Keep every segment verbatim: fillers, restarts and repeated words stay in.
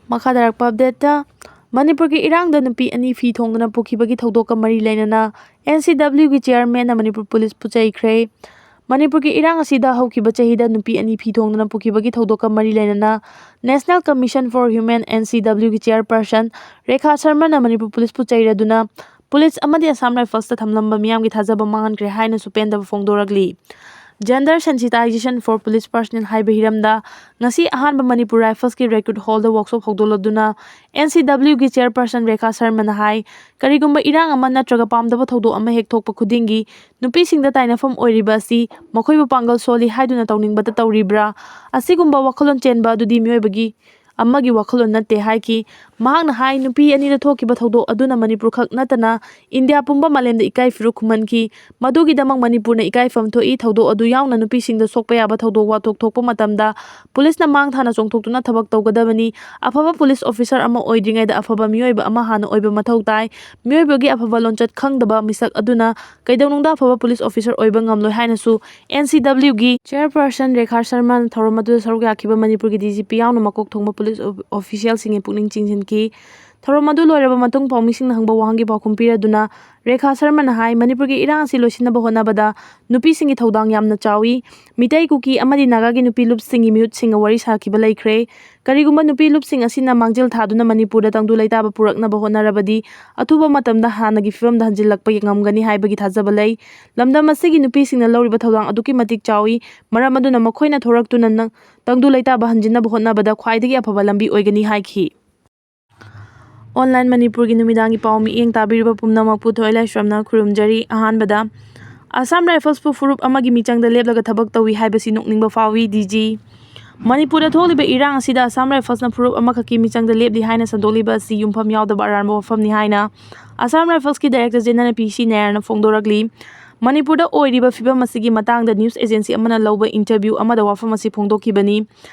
ꯃꯈꯥ ꯇꯥꯔꯛꯄ ꯑꯞꯗꯦꯠꯇ, ꯃꯅꯤꯄꯨꯔꯒꯤ ꯏꯔꯥꯡꯗ ꯅꯨꯄꯤ ꯑꯅꯤ ꯐꯤ ꯊꯣꯡꯗꯨꯅ ꯄꯨꯈꯤꯕꯒꯤ ꯊꯧꯗꯣꯛꯀ ꯃꯔꯤ ꯂꯩꯅꯅ ꯑꯦꯟ ꯁꯤ ꯗꯕ꯭ꯂꯤꯎꯒꯤ ꯆꯤꯌꯔꯃꯦꯟꯅ ꯃꯅꯤꯄꯨꯔ ꯄꯨꯂꯤꯁꯄꯨ ꯆꯩꯈ꯭ꯔꯦ꯫ ꯃꯅꯤꯄꯨꯔꯒꯤ ꯏꯔꯥꯡ ꯑꯁꯤꯗ ꯍꯧꯈꯤꯕ ꯆꯍꯤꯗ ꯅꯨꯄꯤ ꯑꯅꯤ ꯐꯤ ꯊꯣꯡꯗꯨꯅ ꯄꯨꯈꯤꯕꯒꯤ ꯊꯧꯗꯣꯛꯀ ꯃꯔꯤ ꯂꯩꯅꯅ National Commission for Human, N C ꯗꯕ꯭ꯂꯤꯎꯒꯤ ꯆꯤꯌꯔꯄꯔꯁꯟ ꯔꯦꯈꯥ ꯁꯔꯃꯅ ꯃꯅꯤꯄꯨꯔ ꯄꯨꯂꯤꯁꯄꯨ ꯆꯩꯔꯗꯨꯅ ꯄꯨꯂꯤꯁ ꯑꯃꯗꯤ ꯑꯁꯥꯝ ꯔꯥꯏꯐꯜꯁꯇ ꯊꯝꯂꯝꯕ ꯃꯤꯌꯥꯝꯒꯤ ꯊꯥꯖꯕ ꯃꯥꯡꯍꯟꯈ꯭ꯔꯦ ꯍꯥꯏꯅꯁꯨ ꯄꯦꯟꯗꯕ ꯐꯣꯡꯗꯣꯔꯛꯂꯤ꯫ Gender Sensitization for Police Personnel ꯍꯥꯏꯕ ꯍꯤꯔꯝꯗ ꯉꯁꯤ ꯑꯍꯥꯟꯕ ꯃꯅꯤꯄꯨꯔ ꯔꯥꯏꯐꯜꯁꯀꯤ ꯔꯦꯀ꯭ꯔꯨꯠ ꯍꯣꯜꯗ ꯋꯥꯛꯁꯣꯞ ꯍꯧꯗꯣꯛꯂꯗꯨꯅ ꯑꯦꯟ ꯁꯤ ꯗꯕ꯭ꯂꯤꯎꯒꯤ ꯆꯤꯌꯔꯄꯔꯁꯟ ꯔꯦꯈꯥ ꯁꯔꯃꯅ ꯍꯥꯏ, ꯀꯔꯤꯒꯨꯝꯕ ꯏꯔꯥꯡ ꯑꯃ ꯅꯠꯇ꯭ꯔꯒ ꯄꯥꯝꯗꯕ ꯊꯧꯗꯣꯛ ꯑꯃ ꯍꯦꯛ ꯊꯣꯛꯄ ꯈꯨꯗꯤꯡꯒꯤ ꯅꯨꯄꯤꯁꯤꯡꯗ ꯇꯥꯏꯅꯐꯝ ꯑꯣꯏꯔꯤꯕ ꯑꯁꯤ ꯃꯈꯣꯏꯕꯨ ꯄꯥꯡꯒꯜ ꯁꯣꯜꯂꯤ ꯍꯥꯏꯗꯨꯅ ꯇꯧꯅꯤꯡꯕꯇ ꯇꯧꯔꯤꯕ꯭ꯔꯥ? ꯑꯁꯤꯒꯨꯝꯕ ꯋꯥꯈꯜꯂꯣꯟ ꯆꯦꯟꯕ ꯑꯗꯨꯗꯤ ꯃꯤꯑꯣꯏꯕꯒꯤ ꯑꯃꯒꯤ ꯋꯥꯈꯜꯂꯣꯟ ꯅꯠꯇꯦ ꯍꯥꯏꯈꯤ꯫ ꯃꯍꯥꯛꯅ ꯍꯥꯏ, ꯅꯨꯄꯤ ꯑꯅꯤꯗ ꯊꯣꯛꯈꯤꯕ ꯊꯧꯗꯣꯛ ꯑꯗꯨꯅ ꯃꯅꯤꯄꯨꯔ ꯈꯛ ꯅꯠꯇꯅ ꯏꯟꯗꯤꯌꯥ ꯄꯨꯝꯕ ꯃꯥꯂꯦꯝꯗ ꯏꯀꯥꯏ ꯐꯤꯔꯨꯛ ꯈꯨꯝꯍꯟꯈꯤ꯫ ꯃꯗꯨꯒꯤꯗꯃꯛ ꯃꯅꯤꯄꯨꯔꯅ ꯏꯀꯥꯏꯐꯝ ꯊꯣꯛꯏ꯫ ꯊꯧꯗꯣꯛ ꯑꯗꯨ ꯌꯥꯎꯅ ꯅꯨꯄꯤꯁꯤꯡꯗ ꯁꯣꯛꯄ ꯌꯥꯕ ꯊꯧꯗꯣꯛ ꯋꯥꯊꯣꯛ ꯊꯣꯛꯄ ꯃꯇꯝꯗ ꯄꯨꯂꯤꯁꯅ ꯃꯥꯡ ꯊꯥꯅ ꯆꯣꯡꯊꯣꯛꯇꯨꯅ ꯊꯕꯛ ꯇꯧꯒꯗꯕꯅꯤ꯫ ꯑꯐꯕ ꯄꯨꯂꯤꯁ ꯑꯣꯐꯤꯁꯥꯔ ꯑꯃ ꯑꯣꯏꯗ꯭ꯔꯤꯉꯩꯗ ꯑꯐꯕ ꯃꯤꯑꯣꯏꯕ ꯑꯃ ꯍꯥꯟꯅ ꯑꯣꯏꯕ ꯃꯊꯧ ꯇꯥꯏ꯫ ꯃꯤꯑꯣꯏꯕꯒꯤ ꯑꯐꯕ ꯂꯣꯟꯆꯠ ꯈꯪꯗꯕ ꯃꯤꯁꯛ ꯑꯗꯨꯅ ꯀꯩꯗꯧꯅꯨꯡꯗ ꯑꯐꯕ ꯄꯨꯂꯤꯁ ꯑꯣꯐꯤꯁꯥꯔ ꯑꯣꯏꯕ ꯉꯝꯂꯣꯏ ꯍꯥꯏꯅꯁꯨ ꯑꯦꯟ ꯁꯤ ꯗꯕ꯭ꯂꯤꯎꯒꯤ ꯆꯤꯌꯔꯄꯔꯁꯟ ꯔꯦꯈꯥ ꯁꯔꯃꯅ ꯊꯧꯔꯝ ꯑꯗꯨꯗ ꯁꯔꯨꯛ ꯌꯥꯈꯤꯕ ꯃꯅꯤꯄꯨꯔꯒꯤ ꯗꯤ ꯖꯤ ꯄꯤ ꯌꯥꯎꯅ ꯃꯀꯣꯛ ꯊꯣꯡꯕ ꯄꯨꯂꯤꯁ ꯑꯣ-, ꯑꯣꯐꯤꯁꯤꯌꯦꯜꯁꯤꯡꯒꯤ ꯄꯨꯛꯅꯤꯡ ꯆꯤꯡꯁꯤꯟꯈꯤ꯫ ꯊꯧꯔꯝ ꯑꯗꯨ ꯂꯣꯏꯔꯕ ꯃꯇꯨꯡ ꯄꯥꯎꯃꯤꯁꯤꯡꯅ ꯍꯪꯕ ꯋꯥꯍꯪꯒꯤ ꯄꯥꯎꯈꯨꯝ ꯄꯤꯔꯗꯨꯅ ꯔꯦꯈꯥ ꯁꯔꯃꯅ ꯍꯥꯏ, ꯃꯅꯤꯄꯨꯔꯒꯤ ꯏꯔꯥꯡ ꯑꯁꯤ ꯂꯣꯏꯁꯤꯟꯅꯕ ꯍꯣꯠꯅꯕꯗ ꯅꯨꯄꯤꯁꯤꯡꯒꯤ ꯊꯧꯗꯥꯡ ꯌꯥꯝꯅ ꯆꯥꯎꯏ꯫ ꯃꯤꯇꯩ, ꯀꯨꯀꯤ ꯑꯃꯗꯤ ꯅꯥꯒꯥꯒꯤ ꯅꯨꯄꯤ ꯂꯨꯞꯁꯤꯡꯒꯤ ꯃꯤꯍꯨꯠꯁꯤꯡꯒ ꯋꯥꯔꯤ ꯁꯥꯈꯤꯕ ꯂꯩꯈ꯭ꯔꯦ꯫ ꯀꯔꯤꯒꯨꯝꯕ ꯅꯨꯄꯤ ꯂꯨꯞꯁꯤꯡ ꯑꯁꯤꯅ ꯃꯥꯡꯖꯤꯜ ꯊꯥꯗꯨꯅ ꯃꯅꯤꯄꯨꯔꯗ ꯇꯪꯗꯨ ꯂꯩꯇꯥꯕ ꯄꯨꯔꯛꯅꯕ ꯍꯣꯠꯅꯔꯕꯗꯤ ꯑꯊꯨꯕ ꯃꯇꯝꯗ ꯍꯥꯟꯅꯒꯤ ꯐꯤꯕꯝꯗ ꯍꯟꯖꯤꯜꯂꯛꯄ ꯉꯝꯒꯅꯤ ꯍꯥꯏꯕꯒꯤ ꯊꯥꯖꯕ ꯂꯩ꯫ ꯂꯝꯗꯝ ꯑꯁꯤꯒꯤ ꯅꯨꯄꯤꯁꯤꯡꯅ ꯂꯧꯔꯤꯕ ꯊꯧꯗꯥꯡ ꯑꯗꯨꯛꯀꯤ ꯃꯇꯤꯛ ꯆꯥꯎꯏ꯫ ꯃꯔꯝ ꯑꯗꯨꯅ ꯃꯈꯣꯏꯅ ꯊꯣꯔꯛꯇꯨꯅ ꯅ-, ꯇꯪꯗꯨ ꯂꯩꯇꯥꯕ ꯍꯟꯖꯤꯟꯅꯕ ꯍꯣꯠꯅꯕꯗ ꯈ꯭ꯋꯥꯏꯗꯒꯤ ꯑꯐꯕ ꯂꯝꯕꯤ ꯑꯣꯏꯒꯅꯤ ꯍꯥꯏꯈꯤ꯫ ꯑꯣꯟꯂꯥꯏꯟ ꯃꯅꯤꯄꯨꯔꯒꯤ ꯅꯨꯃꯤꯗꯥꯡꯒꯤ ꯄꯥꯎ ꯃꯤꯠꯌꯦꯡ ꯇꯥꯕꯤꯔꯤꯕ ꯄꯨꯝꯅꯃꯛꯄꯨ ꯊꯣꯏ ꯂꯥꯏꯁ꯭ꯔꯝꯅ ꯈꯨꯔꯨꯝꯖꯔꯤ꯫ ꯑꯍꯥꯟꯕꯗ, ꯑꯁꯥꯝ ꯔꯥꯏꯐꯜꯁꯄꯨ ꯐꯨꯔꯨꯞ ꯑꯃꯒꯤ ꯃꯤꯆꯪꯗ ꯂꯦꯞꯂꯒ ꯊꯕꯛ ꯇꯧꯏ ꯍꯥꯏꯕꯁꯤ ꯅꯣꯛꯅꯤꯡꯕ ꯐꯥꯎꯏ, ꯗꯤ ꯖꯤ꯫ ꯃꯅꯤꯄꯨꯔꯗ ꯊꯣꯛꯂꯤꯕ ꯏꯔꯥꯡ ꯑꯁꯤꯗ ꯑꯁꯥꯝ ꯔꯥꯏꯐꯜꯁꯅ ꯐꯨꯔꯨꯞ ꯑꯃꯈꯛꯀꯤ ꯃꯤꯆꯪꯗ ꯂꯦꯞꯂꯤ ꯍꯥꯏꯅ ꯁꯟꯗꯣꯛꯂꯤꯕ ꯑꯁꯤ ꯌꯨꯝꯐꯝ ꯌꯥꯎꯗꯕ ꯑꯔꯥꯟꯕ ꯋꯥꯐꯝꯅꯤ ꯍꯥꯏꯅ ꯑꯁꯥꯝ ꯔꯥꯏꯐꯜꯁꯀꯤ ꯗꯥꯏꯔꯦꯛꯇꯔ ꯖꯦꯅꯦꯔꯦꯜ ꯄꯤ ꯁꯤ ꯅꯥꯌꯔꯅ ꯐꯣꯡꯗꯣꯔꯛꯂꯤ꯫ ꯃꯅꯤꯄꯨꯔꯗ ꯑꯣꯏꯔꯤꯕ ꯐꯤꯕꯝ ꯑꯁꯤꯒꯤ ꯃꯇꯥꯡꯗ ꯅ꯭ꯌꯨꯁ ꯑꯦꯖꯦꯟꯁꯤ ꯑꯃꯅ ꯂꯧꯕ ꯏꯟꯇꯔꯚ꯭ꯌꯨ ꯑꯃꯗ ꯋꯥꯐꯝ ꯑꯁꯤ ꯐꯣꯡꯗꯣꯛꯈꯤꯕꯅꯤ꯫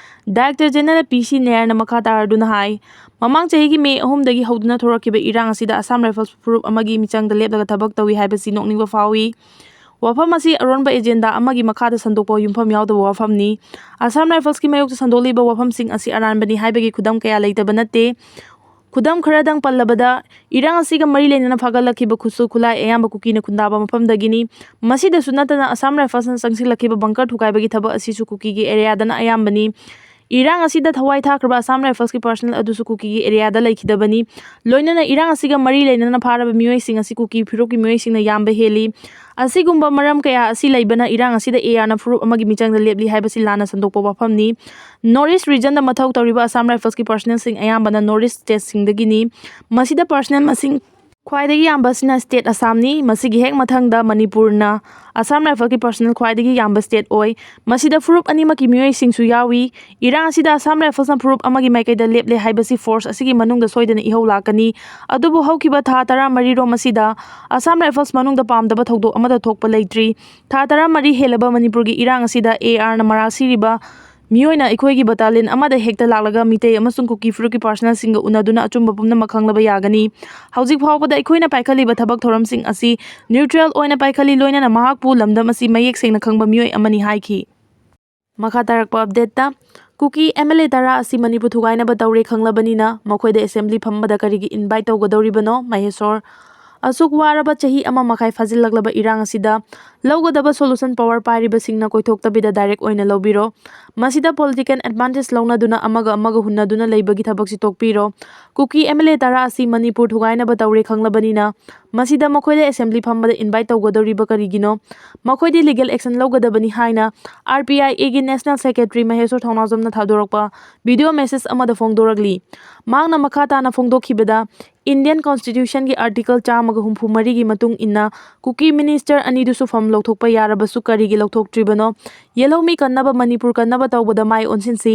ꯗꯥꯏꯔꯦꯛꯇꯔ ꯖꯦꯅꯦꯔꯦꯜ ꯄꯤ ꯁꯤ ꯅꯥꯌꯔꯅ ꯃꯈꯥ ꯇꯥꯔꯗꯨꯅ ꯍꯥꯏ, ꯃꯃꯥꯡ ꯆꯍꯤꯒꯤ ꯃꯦ ꯑꯍꯨꯝꯗꯒꯤ ꯍꯧꯗꯨꯅ ꯊꯣꯔꯛꯈꯤꯕ ꯏꯔꯥꯡ ꯑꯁꯤꯗ ꯑꯁꯥꯝ ꯔꯥꯏꯐꯜꯁ ꯐꯨꯔꯨꯞ ꯑꯃꯒꯤ ꯃꯤꯆꯪꯗ ꯂꯦꯞꯂꯒ ꯊꯕꯛ ꯇꯧꯏ ꯍꯥꯏꯕꯁꯤ ꯅꯣꯛꯅꯤꯡꯕ ꯐꯥꯎꯏ꯫ ꯋꯥꯐꯝ ꯑꯁꯤ ꯑꯔꯣꯟꯕ ꯑꯦꯖꯦꯟꯗꯥ ꯑꯃꯒꯤ ꯃꯈꯥꯗ ꯁꯟꯗꯣꯛꯄ ꯌꯨꯝꯐꯝ ꯌꯥꯎꯗꯕ ꯋꯥꯐꯝꯅꯤ꯫ ꯑꯁꯥꯝ ꯔꯥꯏꯐꯜꯁꯀꯤ ꯃꯥꯌꯣꯛꯇ ꯁꯟꯗꯣꯛꯂꯤꯕ ꯋꯥꯐꯝꯁꯤꯡ ꯑꯁꯤ ꯑꯔꯥꯟꯕꯅꯤ ꯍꯥꯏꯕꯒꯤ ꯈꯨꯗꯝ ꯀꯌꯥ ꯂꯩꯇꯕ ꯅꯠꯇꯦ꯫ ꯈꯨꯗꯝ ꯈꯔꯗꯪ ꯄꯜꯂꯕꯗ, ꯏꯔꯥꯡ ꯑꯁꯤꯒ ꯃꯔꯤ ꯂꯩꯅꯅ ꯐꯥꯒꯠꯂꯛꯈꯤꯕ ꯈꯨꯠꯁꯨ ꯈꯨꯠꯂꯥꯏ ꯑꯌꯥꯝꯕ ꯀꯨꯀꯤꯅ ꯈꯨꯟꯗꯥꯕ ꯃꯐꯝꯗꯒꯤꯅꯤ꯫ ꯃꯁꯤꯗꯁꯨ ꯅꯠꯇꯅ, ꯑꯁꯥꯝ ꯔꯥꯏꯐꯜꯁꯅ ꯆꯪꯁꯤꯜꯂꯛꯈꯤꯕ ꯕꯪꯀꯔ ꯊꯨꯒꯥꯏꯕꯒꯤ ꯊꯕꯛ ꯑꯁꯤꯁꯨ ꯀꯨꯀꯤꯒꯤ ꯑꯦꯔꯤꯌꯥꯗꯅ ꯑꯌꯥꯝꯕꯅꯤ꯫ ꯏꯔꯥꯡ ꯑꯁꯤꯗ ꯊꯋꯥꯏ ꯊꯥꯈ꯭ꯔꯕ ꯑꯁꯥꯝ ꯔꯥꯏꯐꯜꯁꯀꯤ ꯄꯥꯔꯁꯅꯦꯜ ꯑꯗꯨꯁꯨ ꯀꯨꯀꯤꯒꯤ ꯑꯦꯔꯤꯌꯥꯗ ꯂꯩꯈꯤꯗꯕꯅꯤ꯫ ꯂꯣꯏꯅꯅ ꯏꯔꯥꯡ ꯑꯁꯤꯒ ꯃꯔꯤ ꯂꯩꯅꯅ ꯐꯥꯔꯕ ꯃꯤꯑꯣꯏꯁꯤꯡ ꯑꯁꯤ ꯀꯨꯀꯤ ꯐꯨꯔꯨꯞꯀꯤ ꯃꯤꯑꯣꯏꯁꯤꯡꯅ ꯌꯥꯝꯕ ꯍꯦꯜꯂꯤ꯫ ꯑꯁꯤꯒꯨꯝꯕ ꯃꯔꯝ ꯀꯌꯥ ꯑꯁꯤ ꯂꯩꯕꯅ ꯏꯔꯥꯡ ꯑꯁꯤꯗ ꯑꯦ ꯑꯥꯔꯅ ꯐꯨꯔꯨꯞ ꯑꯃꯒꯤ ꯃꯤꯆꯪꯗ ꯂꯦꯞꯂꯤ ꯍꯥꯏꯕꯁꯤ ꯂꯥꯟꯅ ꯁꯟꯗꯣꯛꯄ ꯋꯥꯐꯝꯅꯤ꯫ ꯅꯣꯔꯠ ꯏꯁ ꯔꯤꯖꯟꯗ ꯃꯊꯧ ꯇꯧꯔꯤꯕ ꯑꯁꯥꯝ ꯔꯥꯏꯐꯜꯁꯀꯤ ꯄꯥꯔꯁꯅꯦꯜꯁꯤꯡ ꯑꯌꯥꯝꯕꯅ ꯅꯣꯔꯠ ꯏꯁ ꯁ꯭ꯇꯦꯠꯁꯤꯡꯗꯒꯤꯅꯤ꯫ ꯃꯁꯤꯗ ꯄꯥꯔꯁꯅꯦꯜ ꯃꯁꯤꯡ ꯈ꯭ꯋꯥꯏꯗꯒꯤ ꯌꯥꯝꯕ ꯑꯁꯤꯅ ꯁ꯭ꯇꯦꯠ ꯑꯁꯥꯝꯅꯤ꯫ ꯃꯁꯤꯒꯤ ꯍꯦꯛ ꯃꯊꯪꯗ ꯃꯅꯤꯄꯨꯔꯅ ꯑꯁꯥꯝ ꯔꯥꯏꯐꯜꯒꯤ ꯄꯥꯔꯁꯅꯦꯜ ꯈ꯭ꯋꯥꯏꯗꯒꯤ ꯌꯥꯝꯕ ꯁ꯭ꯇꯦꯠ ꯑꯣꯏ꯫ ꯃꯁꯤꯗ ꯐꯨꯔꯨꯞ ꯑꯅꯤꯃꯛꯀꯤ ꯃꯤꯑꯣꯏꯁꯤꯡꯁꯨ ꯌꯥꯎꯏ꯫ ꯏꯔꯥꯡ ꯑꯁꯤꯗ ꯑꯁꯥꯝ ꯔꯥꯏꯐꯜꯁꯅ ꯐꯨꯔꯨꯞ ꯑꯃꯒꯤ ꯃꯥꯏꯀꯩꯗ ꯂꯦꯞꯂꯦ ꯍꯥꯏꯕꯁꯤ ꯐꯣꯔꯁ ꯑꯁꯤꯒꯤ ꯃꯅꯨꯡꯗ ꯁꯣꯏꯗꯅ ꯏꯍꯧ ꯂꯥꯛꯀꯅꯤ꯫ ꯑꯗꯨꯕꯨ ꯍꯧꯈꯤꯕ ꯊꯥ ꯇꯔꯥꯃꯔꯤ ꯔꯣꯝ ꯑꯁꯤꯗ ꯑꯁꯥꯝ ꯔꯥꯏꯐꯜꯁ ꯃꯅꯨꯡꯗ ꯄꯥꯝꯗꯕ ꯊꯧꯗꯣꯛ ꯑꯃꯠꯇ ꯊꯣꯛꯄ ꯂꯩꯇ꯭ꯔꯤ꯫ ꯊꯥ ꯇꯔꯥꯃꯔꯤ ꯍꯦꯜꯂꯕ ꯃꯅꯤꯄꯨꯔꯒꯤ ꯏꯔꯥꯡ ꯑꯁꯤꯗ ꯑꯦ ꯑꯥꯔꯅ ꯃꯔꯥꯜ ꯁꯤꯔꯤꯕ ꯃꯤꯑꯣꯏꯅ ꯑꯩꯈꯣꯏꯒꯤ ꯕꯇꯥꯂꯤꯌꯟ ꯑꯃꯗ ꯍꯦꯛꯇ ꯂꯥꯛꯂꯒ ꯃꯤꯇꯩ ꯑꯃꯁꯨꯡ ꯀꯨꯀꯤ ꯐꯨꯔꯨꯞꯀꯤ ꯄꯥꯔꯁꯅꯦꯜꯁꯤꯡꯒ ꯎꯅꯗꯨꯅ ꯑꯆꯨꯝꯕ ꯄꯨꯝꯅꯃꯛ ꯈꯪꯂꯕ ꯌꯥꯒꯅꯤ꯫ ꯍꯧꯖꯤꯛ ꯐꯥꯎꯕꯗ ꯑꯩꯈꯣꯏꯅ ꯄꯥꯏꯈꯠꯂꯤꯕ ꯊꯕꯛ ꯊꯧꯔꯝꯁꯤꯡ ꯑꯁꯤ ꯅ꯭ꯌꯨꯇ꯭ꯔꯦꯜ ꯑꯣꯏꯅ ꯄꯥꯏꯈꯠꯂꯤ, ꯂꯣꯏꯅꯅ ꯃꯍꯥꯛꯄꯨ ꯂꯝꯗꯝ ꯑꯁꯤ ꯃꯌꯦꯛ ꯁꯦꯡꯅ ꯈꯪꯕ ꯃꯤꯑꯣꯏ ꯑꯃꯅꯤ ꯍꯥꯏꯈꯤ꯫ ꯃꯈꯥ ꯇꯥꯔꯛꯄ ꯑꯞꯗꯦꯠꯇ, ꯀꯨꯀꯤ ꯑꯦꯝ ꯑꯦꯜ ꯑꯦ ꯇꯔꯥ ꯑꯁꯤ ꯃꯅꯤꯄꯨꯔ ꯊꯨꯒꯥꯏꯅꯕ ꯇꯧꯔꯦ ꯈꯪꯂꯕꯅꯤꯅ ꯃꯈꯣꯏꯗ ꯑꯦꯁꯦꯝꯕ꯭ꯂꯤ ꯐꯝꯕꯗ ꯀꯔꯤꯒꯤ ꯏꯟꯚꯥꯏꯠ ꯇꯧꯒꯗꯧꯔꯤꯕꯅꯣ? ꯃꯍꯦꯁꯣꯔ꯫ ꯑꯁꯨꯛ ꯋꯥꯔꯕ ꯆꯍꯤ ꯑꯃ ꯃꯈꯥꯏ ꯐꯥꯖꯤꯜꯂꯛꯂꯕ ꯏꯔꯥꯡ ꯑꯁꯤꯗ ꯂꯧꯒꯗꯕ ꯁꯣꯂꯨꯁꯟ ꯄꯥꯋꯔ ꯄꯥꯏꯔꯤꯕꯁꯤꯡꯅ ꯀꯣꯏꯊꯣꯛꯇꯕꯤꯗ ꯗꯥꯏꯔꯦꯛ ꯑꯣꯏꯅ ꯂꯧꯕꯤꯔꯣ꯫ ꯃꯁꯤꯗ ꯄꯣꯂꯤꯇꯤꯀꯦꯜ ꯑꯦꯗꯚꯥꯟꯇꯦꯖ ꯂꯧꯅꯗꯨꯅ ꯑꯃꯒ ꯑꯃꯒ ꯍꯨꯟꯅꯗꯨꯅ ꯂꯩꯕꯒꯤ ꯊꯕꯛꯁꯤ ꯇꯣꯛꯄꯤꯔꯣ꯫ ꯀꯨꯀꯤ ꯑꯦꯝ ꯑꯦꯜ ꯑꯦ ꯇꯔꯥ ꯑꯁꯤ ꯃꯅꯤꯄꯨꯔ ꯊꯨꯒꯥꯏꯅꯕ ꯇꯧꯔꯦ ꯈꯪꯂꯕꯅꯤꯅ ꯃꯁꯤꯗ ꯃꯈꯣꯏꯗ ꯑꯦꯁꯦꯝꯕ꯭ꯂꯤ ꯐꯝꯕꯗ ꯏꯟꯚꯥꯏꯠ ꯇꯧꯒꯗꯧꯔꯤꯕ ꯀꯔꯤꯒꯤꯅꯣ? ꯃꯈꯣꯏꯗꯤ ꯂꯤꯒꯦꯜ ꯑꯦꯛꯁꯟ ꯂꯧꯒꯗꯕꯅꯤ ꯍꯥꯏꯅ ꯑꯥꯔ ꯄꯤ ꯑꯥꯏ ꯑꯦꯒꯤ ꯅꯦꯁꯅꯦꯜ ꯁꯦꯀ꯭ꯔꯦꯇꯔꯤ ꯃꯍꯦꯁꯣꯔ ꯊꯧꯅꯥꯎꯖꯝꯅ ꯊꯥꯗꯣꯔꯛꯄ ꯚꯤꯗꯤꯑꯣ ꯃꯦꯁꯦꯖ ꯑꯃꯗ ꯐꯣꯡꯗꯣꯔꯛꯂꯤ꯫ ꯃꯍꯥꯛꯅ ꯃꯈꯥ ꯇꯥꯅ ꯐꯣꯡꯗꯣꯛꯈꯤꯕꯗ, ꯏꯟꯗꯤꯌꯟ ꯀꯣꯟꯁꯇꯤꯇ꯭ꯌꯨꯁꯟꯒꯤ ꯑꯥꯔꯇꯤꯀꯜ ꯆꯥꯝꯃꯒ ꯍꯨꯝꯐꯨ ꯃꯔꯤꯒꯤ ꯃꯇꯨꯡ ꯏꯟꯅ ꯀꯨꯀꯤ ꯃꯤꯅꯤꯁꯇꯔ ꯑꯅꯤꯗꯨꯁꯨ ꯐꯝ ꯂꯧꯊꯣꯛꯄ ꯌꯥꯔꯕꯁꯨ ꯀꯔꯤꯒꯤ ꯂꯧꯊꯣꯛꯇ꯭ꯔꯤꯕꯅꯣ? ꯌꯦꯜꯍꯧꯃꯤ ꯀꯟꯅꯕ, ꯃꯅꯤꯄꯨꯔ ꯀꯟꯅꯕ ꯇꯧꯕꯗ ꯃꯥꯏ ꯑꯣꯟꯁꯤꯟꯁꯤ꯫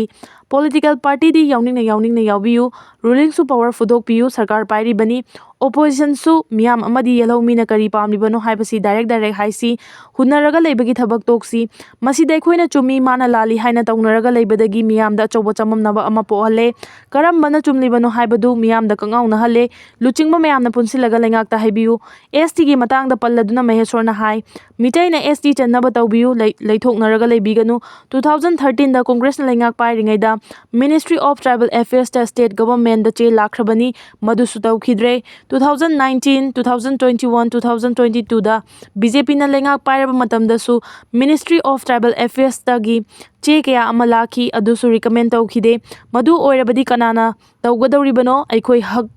Political partyꯗꯤ ꯌꯥꯎꯅꯤꯡꯅ ꯌꯥꯎꯅꯤꯡꯅ ꯌꯥꯎꯕꯤꯌꯨ, rulingꯁꯨ power ꯐꯨꯗꯣꯛꯄꯤꯌꯨ, ꯁꯔꯀꯥꯔ ꯄꯥꯏꯔꯤꯕꯅꯤ, oppositionꯁꯨ ꯃꯤꯌꯥꯝ ꯑꯃꯗꯤ ꯌꯦꯜꯍꯧ ꯃꯤꯅ ꯀꯔꯤ ꯄꯥꯝꯂꯤꯕꯅꯣ ꯍꯥꯏꯕꯁꯤ direct direct ꯍꯥꯏꯁꯤ, ꯍꯨꯟꯅꯔꯒ ꯂꯩꯕꯒꯤ ꯊꯕꯛ ꯇꯣꯛꯁꯤ꯫ ꯃꯁꯤꯗ ꯑꯩꯈꯣꯏꯅ ꯆꯨꯝꯃꯤ, ꯃꯥꯅ ꯂꯥꯜꯂꯤ ꯍꯥꯏꯅ ꯇꯧꯅꯔꯒ ꯂꯩꯕꯗꯒꯤ ꯃꯤꯌꯥꯝꯗ ꯑꯆꯧꯕ ꯆꯃꯝꯅꯕ ꯑꯃ ꯄꯣꯛꯍꯜꯂꯦ꯫ ꯀꯔꯝꯕꯅ ꯆꯨꯝꯂꯤꯕꯅꯣ ꯍꯥꯏꯕꯗꯨ ꯃꯤꯌꯥꯝꯗ ꯀꯛꯉꯥꯎꯅꯍꯜꯂꯦ꯫ ꯂꯨꯆꯤꯡꯕ ꯃꯌꯥꯝꯅ ꯄꯨꯟꯁꯤꯜꯂꯒ ꯂꯩꯉꯥꯛꯇ ꯍꯥꯏꯕꯤꯌꯨ꯫ STꯒꯤ ꯃꯇꯥꯡꯗ ꯄꯜꯂꯗꯨꯅ ꯃꯍꯦꯁꯣꯔꯅ ꯍꯥꯏ, ꯃꯤꯇꯩꯅ ST ꯆꯟꯅꯕ ꯇꯧꯕꯤꯌꯨ, ꯂꯩ-, ꯂꯩꯊꯣꯛꯅꯔꯒ ꯂꯩꯕꯤꯒꯅꯨ꯫ Two thousand thirteenꯗ ꯀꯣꯡꯒ꯭ꯔꯦꯁꯅ ꯂꯩꯉꯥꯛ ꯄꯥꯏꯔꯤꯉꯩꯗ Ministry of Tribal Affairsꯇ state governmentꯗ ꯆꯦ ꯂꯥꯛꯈ꯭ꯔꯕꯅꯤ, ꯃꯗꯨꯁꯨ ꯇꯧꯈꯤꯗ꯭ꯔꯦ꯫ Two thousand nineteen, two thousand twenty-one, two thousand twenty-twoꯗ BJPꯅ ꯂꯩꯉꯥꯛ ꯄꯥꯏꯔꯕ ꯃꯇꯝꯗꯁꯨ Ministry of Tribal Affairsꯇꯒꯤ ꯆꯦ ꯀꯌꯥ ꯑꯃ ꯂꯥꯛꯈꯤ, ꯑꯗꯨꯁꯨ recommend ꯇꯧꯈꯤꯗꯦ꯫ ꯃꯗꯨ ꯑꯣꯏꯔꯕꯗꯤ ꯀꯅꯥꯅ ꯇꯧꯒꯗꯧꯔꯤꯕꯅꯣ? ꯑꯩꯈꯣꯏ ꯍꯛ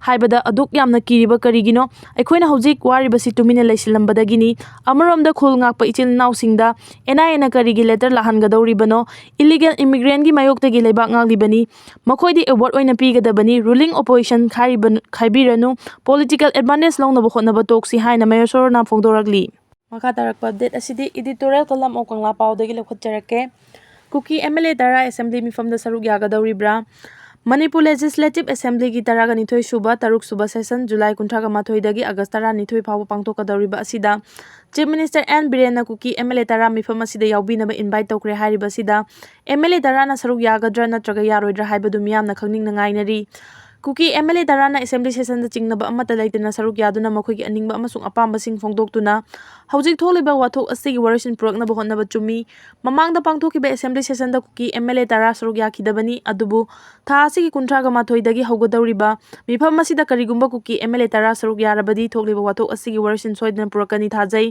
ꯍꯥꯏꯕꯗ ꯑꯗꯨꯛ ꯌꯥꯝꯅ ꯀꯤꯔꯤꯕ ꯀꯔꯤꯒꯤꯅꯣ? ꯑꯩꯈꯣꯏꯅ ꯍꯧꯖꯤꯛ ꯋꯥꯔꯤꯕꯁꯤ ꯇꯨꯃꯤꯟꯅ ꯂꯩꯁꯤꯜꯂꯝꯕꯗꯒꯤꯅꯤ꯫ ꯑꯃꯔꯣꯝꯗ ꯈꯨꯜ ꯉꯥꯛꯄ ꯏꯆꯤꯜ ꯏꯅꯥꯎꯁꯤꯡꯗ NIAꯅ ꯀꯔꯤꯒꯤ letter ꯂꯥꯛꯍꯟꯒꯗꯧꯔꯤꯕꯅꯣ? Illegal immigrantꯀꯤ ꯃꯥꯌꯣꯛꯇꯒꯤ ꯂꯩꯕꯥꯛ ꯉꯥꯛꯂꯤꯕꯅꯤ꯫ ꯃꯈꯣꯏꯗꯤ award ꯑꯣꯏꯅ ꯄꯤꯒꯗꯕꯅꯤ꯫ Ruling opposition ꯈꯥꯏꯔꯤꯕ-, ꯈꯥꯏꯕꯤꯔꯅꯨ꯫ Political advantage ꯂꯧꯅꯕ ꯍꯣꯠꯅꯕ ꯇꯣꯛꯁꯤ ꯍꯥꯏꯅ ꯃꯍꯦꯁꯣꯔꯅ ꯐꯣꯡꯗꯣꯔꯛꯂꯤ꯫ ꯃꯈꯥ ꯇꯥꯔꯛꯄ update ꯑꯁꯤꯗꯤ editorial column of Kangla ꯄꯥꯎꯗꯒꯤ ꯂꯧꯈꯠꯆꯔꯛꯀꯦ꯫ Kuki MLA ꯇꯔꯥ assembly ꯃꯤꯐꯝꯗ ꯁꯔꯨꯛ ꯌꯥꯒꯗꯧꯔꯤꯕ꯭ꯔꯥ? ꯃꯅꯤꯄꯨꯔ Legislative Assemblyꯒꯤ ꯇꯔꯥꯒ ꯅꯤꯊꯣꯏ ꯁꯨꯕ, ꯇꯔꯨꯛ ꯁꯨꯕ session July ꯀꯨꯟꯊ꯭ꯔꯥꯒ ꯃꯥꯊꯣꯏꯗꯒꯤ August ꯇꯔꯥꯅꯤꯊꯣꯏ ꯐꯥꯎꯕ ꯄꯥꯡꯊꯣꯛꯀꯗꯧꯔꯤꯕ ꯑꯁꯤꯗ Chief Minister N ꯕꯤꯔꯦꯟꯅ ꯀꯨꯀꯤ MLA ꯇꯔꯥ ꯃꯤꯐꯝ ꯑꯁꯤꯗ ꯌꯥꯎꯕꯤꯅꯕ invite ꯇꯧꯈ꯭ꯔꯦ ꯍꯥꯏꯔꯤꯕ ꯑꯁꯤꯗ MLA ꯇꯔꯥꯅ ꯁꯔꯨꯛ ꯌꯥꯒꯗ꯭ꯔꯥ ꯅꯠꯇ꯭ꯔꯒ ꯌꯥꯔꯣꯏꯗ꯭ꯔꯥ ꯍꯥꯏꯕꯗꯨ ꯃꯤꯌꯥꯝꯅ ꯈꯪꯅꯤꯡꯅ ꯉꯥꯏꯅꯔꯤ꯫ ꯀꯨꯀꯤ MLA ꯇꯔꯥꯅ assembly sessionꯗ ꯆꯤꯡꯅꯕ ꯑꯃꯠꯇ ꯂꯩꯇꯅ ꯁꯔꯨꯛ ꯌꯥꯗꯨꯅ ꯃꯈꯣꯏꯒꯤ ꯑꯅꯤꯡꯕ ꯑꯃꯁꯨꯡ ꯑꯄꯥꯝꯕꯁꯤꯡ ꯐꯣꯡꯗꯣꯛꯇꯨꯅ ꯍꯧꯖꯤꯛ ꯊꯣꯛꯂꯤꯕ ꯋꯥꯊꯣꯛ ꯑꯁꯤꯒꯤ ꯋꯥꯔꯣꯏꯁꯤꯟ ꯄꯨꯔꯛꯅꯕ ꯍꯣꯠꯅꯕ ꯆꯨꯝꯃꯤ꯫ ꯃꯃꯥꯡꯗ ꯄꯥꯡꯊꯣꯛꯈꯤꯕ assembly sessionꯗ ꯀꯨꯀꯤ MLA ꯇꯔꯥ ꯁꯔꯨꯛ ꯌꯥꯈꯤꯗꯕꯅꯤ, ꯑꯗꯨꯕꯨ ꯊꯥ ꯑꯁꯤꯒꯤ ꯀꯨꯟꯊ꯭ꯔꯥꯒ ꯃꯥꯊꯣꯏꯗꯒꯤ ꯍꯧꯒꯗꯧꯔꯤꯕ ꯃꯤꯐꯝ ꯑꯁꯤꯗ ꯀꯔꯤꯒꯨꯝꯕ ꯀꯨꯀꯤ MLA ꯇꯔꯥ ꯁꯔꯨꯛ ꯌꯥꯔꯕꯗꯤ ꯊꯣꯛꯂꯤꯕ ꯋꯥꯊꯣꯛ ꯑꯁꯤꯒꯤ ꯋꯥꯔꯣꯏꯁꯤꯟ ꯁꯣꯏꯗꯅ ꯄꯨꯔꯛꯀꯅꯤ ꯊꯥꯖꯩ꯫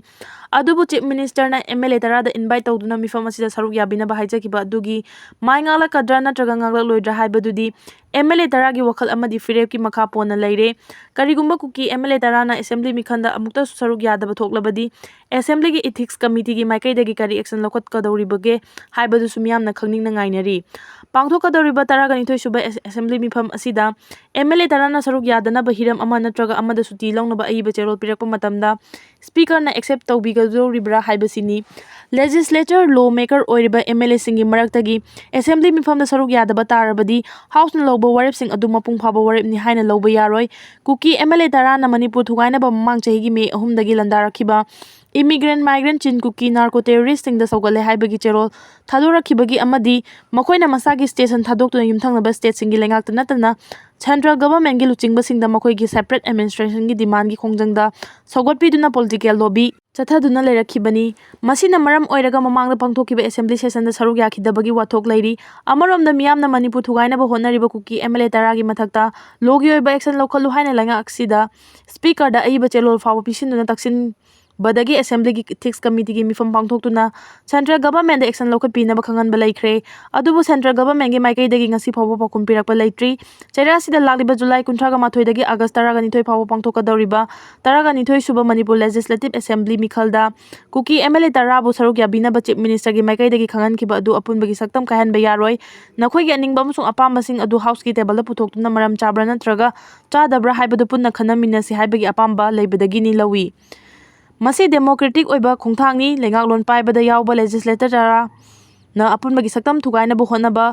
ꯑꯗꯨꯕꯨ Chief Ministerꯅ MLA ꯇꯔꯥꯗ invite ꯇꯧꯗꯨꯅ ꯃꯤꯐꯝ ꯑꯁꯤꯗ ꯁꯔꯨꯛ ꯌꯥꯕꯤꯅꯕ ꯍꯥꯏꯖꯈꯤꯕ ꯑꯗꯨꯒꯤ ꯃꯥꯏ ꯉꯥꯛꯂꯛꯀꯗ꯭ꯔꯥ ꯅꯠꯇ꯭ꯔꯒ ꯉꯥꯛꯂꯛꯂꯣꯏꯗ꯭ꯔꯥ ꯍꯥꯏꯕꯗꯨꯗꯤ MLA ꯇꯔꯥꯒꯤ ꯋꯥꯈꯜ ꯑꯃꯗꯤ ꯐꯤꯔꯦꯞꯀꯤ ꯃꯈꯥ ꯄꯣꯟꯅ ꯂꯩꯔꯦ꯫ ꯀꯔꯤꯒꯨꯝꯕ ꯀꯨꯀꯤ MLA ꯇꯔꯥꯅ assembly ꯃꯤꯈꯜꯗ ꯑꯃꯨꯛꯇꯁꯨ ꯁꯔꯨꯛ ꯌꯥꯗꯕ ꯊꯣꯛꯂꯕꯗꯤ assemblyꯒꯤ ethics committeeꯒꯤ ꯃꯥꯏꯀꯩꯗꯒꯤ ꯀꯔꯤ action ꯂꯧꯈꯠꯀꯗꯧꯔꯤꯕꯒꯦ ꯍꯥꯏꯕꯗꯨꯁꯨ ꯃꯤꯌꯥꯝꯅ ꯈꯪꯅꯤꯡꯅ ꯉꯥꯏꯅꯔꯤ꯫ ꯄꯥꯡꯊꯣꯛꯀꯗꯧꯔꯤꯕ ꯇꯔꯥꯒ ꯅꯤꯊꯣꯏ ꯁꯨꯕ assembly ꯃꯤꯐꯝ ꯑꯁꯤꯗ MLA ꯇꯔꯥꯅ ꯁꯔꯨꯛ ꯌꯥꯗꯅꯕ ꯍꯤꯔꯝ ꯑꯃ ꯅꯠꯇ꯭ꯔꯒ ꯑꯃꯗ ꯁꯨꯇꯤ ꯂꯧꯅꯕ ꯑꯏꯕ ꯆꯦꯔꯣꯜ ꯄꯤꯔꯛꯄ ꯃꯇꯝꯗ speakerꯅ accept ꯇꯧꯕꯤꯒꯗꯧꯔꯤꯕ꯭ꯔꯥ ꯍꯥꯏꯕꯁꯤꯅꯤ꯫ Legislature, law maker ꯑꯣꯏꯔꯤꯕ MLAꯁꯤꯡꯒꯤ ꯃꯔꯛꯇꯒꯤ assembly ꯃꯤꯐꯝꯗ ꯁꯔꯨꯛ ꯌꯥꯗꯕ ꯇꯥꯔꯕꯗꯤ Houseꯅ ꯂꯧꯕ ꯋꯥꯔꯦꯞꯁꯤꯡ ꯑꯗꯨ ꯃꯄꯨꯡ ꯐꯥꯕ ꯋꯥꯔꯦꯞꯅꯤ ꯍꯥꯏꯅ ꯂꯧꯕ ꯌꯥꯔꯣꯏ꯫ ꯀꯨꯀꯤ MLA ꯇꯔꯥꯅ ꯃꯅꯤꯄꯨꯔ ꯊꯨꯒꯥꯏꯅꯕ ꯃꯃꯥꯡ ꯆꯍꯤꯒꯤ ꯃꯦ ꯑꯍꯨꯝꯗꯒꯤ ꯂꯥꯟꯗꯥꯔꯛꯈꯤꯕ immigrant, migrant, Chin, ꯀꯨꯀꯤ narco terroristꯁꯤꯡꯗ ꯁꯧꯒꯠꯂꯦ ꯍꯥꯏꯕꯒꯤ ꯆꯦꯔꯣꯜ ꯊꯥꯗꯣꯔꯛꯈꯤꯕꯒꯤ ꯑꯃꯗꯤ ꯃꯈꯣꯏꯅ ꯃꯁꯥꯒꯤ station ꯊꯥꯗꯣꯛꯇꯨꯅ ꯌꯨꯝꯊꯪꯅꯕ stateꯁꯤꯡꯒꯤ ꯂꯩꯉꯥꯛꯇ ꯅꯠꯇꯅ central governmentꯀꯤ ꯂꯨꯆꯤꯡꯕꯁꯤꯡꯗ ꯃꯈꯣꯏꯒꯤ separate administrationꯒꯤ demandꯒꯤ ꯈꯣꯡꯖꯪꯗ ꯁꯧꯒꯠꯄꯤꯗꯨꯅ political lobby ꯆꯠꯊꯗꯨꯅ ꯂꯩꯔꯛꯈꯤꯕꯅꯤ꯫ ꯃꯁꯤꯅ ꯃꯔꯝ ꯑꯣꯏꯔꯒ ꯃꯃꯥꯡꯗ ꯄꯥꯡꯊꯣꯛꯈꯤꯕ assembly sessionꯗ ꯁꯔꯨꯛ ꯌꯥꯈꯤꯗꯕꯒꯤ ꯋꯥꯊꯣꯛ ꯂꯩꯔꯤ꯫ ꯑꯃꯔꯣꯝꯗ ꯃꯤꯌꯥꯝꯅ ꯃꯅꯤꯄꯨꯔ ꯊꯨꯒꯥꯏꯅꯕ ꯍꯣꯠꯅꯔꯤꯕ ꯀꯨꯀꯤ MLA ꯇꯔꯥꯒꯤ ꯃꯊꯛꯇ lawꯒꯤ ꯑꯣꯏꯕ action ꯂꯧꯈꯠꯂꯨ ꯍꯥꯏꯅ ꯂꯩꯉꯥꯛ ꯑꯁꯤꯗ speakerꯗ ꯑꯏꯕ ꯆꯦꯔꯣꯜ ꯐꯥꯎꯕ ꯄꯤꯁꯤꯟꯗꯨꯅ ꯇꯛꯁꯤꯟꯕꯗꯒꯤ assemblyꯒꯤ ethics committeeꯒꯤ ꯃꯤꯐꯝ ꯄꯥꯡꯊꯣꯛꯇꯨꯅ central governmentꯗ action ꯂꯧꯈꯠꯄꯤꯅꯕ ꯈꯪꯍꯟꯕ ꯂꯩꯈ꯭ꯔꯦ꯫ ꯑꯗꯨꯕꯨ central governmentꯒꯤ ꯃꯥꯏꯀꯩꯗꯒꯤ ꯉꯁꯤ ꯐꯥꯎꯕ ꯄꯥꯎꯈꯨꯝ ꯄꯤꯔꯛꯄ ꯂꯩꯇ꯭ꯔꯤ꯫ ꯆꯩꯔꯥꯁꯤꯗ ꯂꯥꯛꯂꯤꯕ July ꯀꯨꯟꯊ꯭ꯔꯥꯒ ꯃꯥꯊꯣꯏꯗꯒꯤ August ꯇꯔꯥꯒ ꯅꯤꯊꯣꯏ ꯐꯥꯎꯕ ꯄꯥꯡꯊꯣꯛꯀꯗꯧꯔꯤꯕ ꯇꯔꯥꯒ ꯅꯤꯊꯣꯏ ꯁꯨꯕ ꯃꯅꯤꯄꯨꯔ Legislative Assembly ꯃꯤꯈꯜꯗ ꯀꯨꯀꯤ MLA ꯇꯔꯥꯕꯨ ꯁꯔꯨꯛ ꯌꯥꯕꯤꯅꯕ Chief Ministerꯒꯤ ꯃꯥꯏꯀꯩꯗꯒꯤ ꯈꯪꯍꯟꯈꯤꯕ ꯑꯗꯨ ꯑꯄꯨꯟꯕꯒꯤ ꯁꯛꯇꯝ ꯀꯥꯏꯍꯟꯕ ꯌꯥꯔꯣꯏ꯫ ꯅꯈꯣꯏꯒꯤ ꯑꯅꯤꯡꯕ ꯑꯃꯁꯨꯡ ꯑꯄꯥꯝꯕꯁꯤꯡ ꯑꯗꯨ Houseꯀꯤ tableꯗ ꯄꯨꯊꯣꯛꯇꯨꯅ ꯃꯔꯝ ꯆꯥꯕ꯭ꯔꯥ ꯅꯠꯇ꯭ꯔꯒ ꯆꯥꯗꯕ꯭ꯔꯥ ꯍꯥꯏꯕꯗꯨ ꯄꯨꯟꯅ ꯈꯟꯅꯃꯤꯟꯅꯁꯤ ꯍꯥꯏꯕꯒꯤ ꯑꯄꯥꯝꯕ ꯂꯩꯕꯗꯒꯤꯅꯤ ꯂꯧꯏ꯫ ꯃꯁꯤ democratic ꯑꯣꯏꯕ ꯈꯣꯡꯊꯥꯡꯅꯤ꯫ ꯂꯩꯉꯥꯛꯂꯣꯟ ꯄꯥꯏꯕꯗ ꯌꯥꯎꯕ legislator ꯇꯔꯥꯅ ꯑꯄꯨꯟꯕꯒꯤ ꯁꯛꯇꯝ ꯊꯨꯒꯥꯏꯅꯕ ꯍꯣꯠꯅꯕ,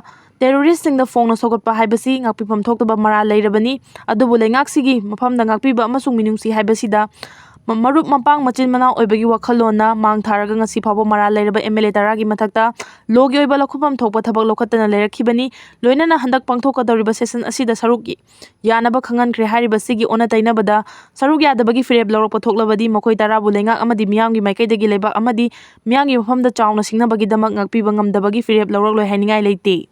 terroristꯁꯤꯡꯗ ꯐꯣꯡꯅ ꯁꯧꯒꯠꯄ ꯍꯥꯏꯕꯁꯤ ꯉꯥꯛꯄꯤꯐꯝ ꯊꯣꯛꯇꯕ ꯃꯔꯥꯜ ꯂꯩꯔꯕꯅꯤ꯫ ꯑꯗꯨꯕꯨ ꯂꯩꯉꯥꯛꯁꯤꯒꯤ ꯃꯐꯝꯗ ꯉꯥꯛꯄꯤꯕ ꯑꯃꯁꯨꯡ ꯃꯤꯅꯨꯡꯁꯤ ꯍꯥꯏꯕꯁꯤꯗ ꯃ-, ꯃꯔꯨꯞ ꯃꯄꯥꯡ ꯃꯆꯤꯟ ꯃꯅꯥꯎ ꯑꯣꯏꯕꯒꯤ ꯋꯥꯈꯜꯂꯣꯟꯅ ꯃꯥꯡ ꯊꯥꯔꯒ ꯉꯁꯤ ꯐꯥꯎꯕ ꯃꯔꯥꯜ ꯂꯩꯔꯕ MLA ꯇꯔꯥꯒꯤ ꯃꯊꯛꯇ lawꯒꯤ ꯑꯣꯏꯕ ꯂꯧꯈꯠꯐꯝ ꯊꯣꯛꯄ ꯊꯕꯛ ꯂꯧꯈꯠꯇꯅ ꯂꯩꯔꯛꯈꯤꯕꯅꯤ꯫ ꯂꯣꯏꯅꯅ ꯍꯟꯗꯛ ꯄꯥꯡꯊꯣꯛꯀꯗꯧꯔꯤꯕ session ꯑꯁꯤꯗ ꯁꯔꯨꯛ ꯌꯥꯅꯕ ꯈꯪꯍꯟꯈ꯭ꯔꯦ꯫ ꯍꯥꯏꯔꯤꯕꯁꯤꯒꯤ ꯑꯣꯟꯅ ꯇꯩꯅꯕꯗ ꯁꯔꯨꯛ ꯌꯥꯗꯕꯒꯤ ꯐꯤꯔꯦꯞ ꯂꯧꯔꯛꯄ ꯊꯣꯛꯂꯕꯗꯤ ꯃꯈꯣꯏ ꯇꯔꯥꯕꯨ ꯂꯩꯉꯥꯛ ꯑꯃꯗꯤ ꯃꯤꯌꯥꯝꯒꯤ ꯃꯥꯏꯀꯩꯗꯒꯤ ꯂꯩꯕꯥꯛ ꯑꯃꯗꯤ ꯃꯤꯌꯥꯝꯒꯤ ꯃꯐꯝꯗ ꯆꯥꯎꯅ ꯁꯤꯡꯅꯕꯒꯤꯗꯃꯛ ꯉꯥꯛꯄꯤꯕ ꯉꯝꯗꯕꯒꯤ ꯐꯤꯔꯦꯞ ꯂꯧꯔꯛꯂꯣꯏ ꯍꯥꯏꯅꯤꯡꯉꯥꯏ ꯂꯩꯇꯦ꯫